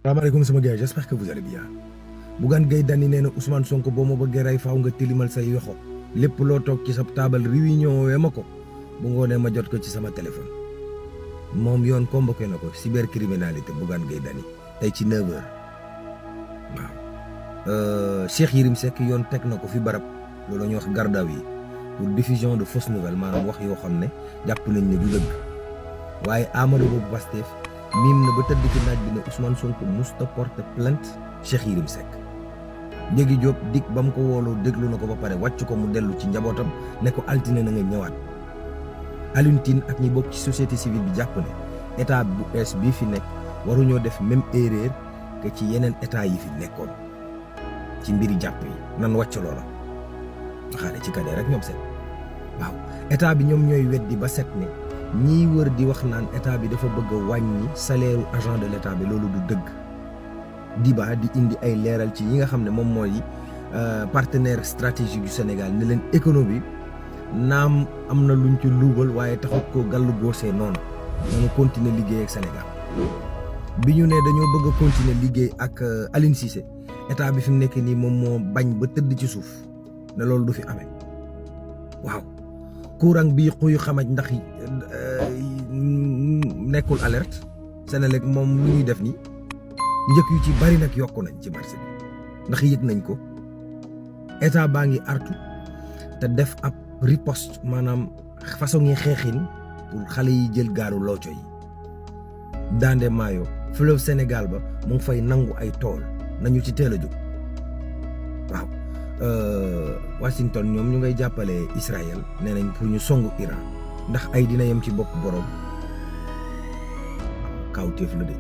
salaamaaleykum sama gars j'espère que vous allez bien Bougane Gueye Dany nee na Ousmane Sonko boo ma bëggee rey faaw nga tilimal say yoxo lépp loo toog ci sa taabal réunion wee ma ko bu ngoonee ma jot ko ci sama téléphone moom yoon convoqué na ko cybercriminalité Bougane Gueye Dany tey ci 9h waaw Cheikh Yérim Seck yoon teg na ko fi barab loolu la ñuy wax garde à vue pour diffusion de fausses nouvelles maanaam wax yoo xam ne jàpp nañ ne du dëgg waaye Amadou boobu Pastef miim na ba tëdd ci naaj bi ne Ousmane Sonko musta porte plainte Cheikh Yérim Seck Ndiégi Diop dik ba mu ko wooloo déglu na ko ba pare wàcc ko mu dellu ci njabootam ne ko altine na nga ñëwaat Alioune Tine ak ñi bokk ci société civile bi jàpp ne état bu bees bii fi nekk waruñoo def même erreur que ci yeneen état yi fi nekkoon ci mbiri jàpp yi nan wàcc loola waxaale ci kadee rek ñoom seen waaw état bi ñoom ñooy weddi ba set ne ñiy wër di wax naan état bi dafa bëgg a wàññi salaire agent de l' état bi loolu du dëgg Diba di indi ay leeral ci yi nga xam ne moom mooy partenaire stratégique du Sénégal ne leen économie naam am na luñ ci luubal waaye taxut ko gàllu góosee noonu nañu continuer liggéey ak Sénégal bi ñu ne dañoo bëgg a continuer liggéey ak Aline Cissé état bi fi mu nekk nii moom moo bañ ba tëdd ci suuf ne loolu du fi amee waaw courant bii xuy xamaj ndax nekkul alerte Senelec moom lu ñuy def nii njëkk yu ci bari nag yokku nañ ci marché bi ndax yëg nañ ko état baa ngi artu te def ab riposte maanaam façon yi xeexin pour xale yi jël gaalu looco yi Dande Maayo fleuve Sénégal ba mu ngi fay nangu ay tool nañu ci teel a jóg waaw Washington ñoom ñu ngay jàppale Israël nee nañ pour ñu songu Iran ndax ay dina yem ci bopp borom kawteef la de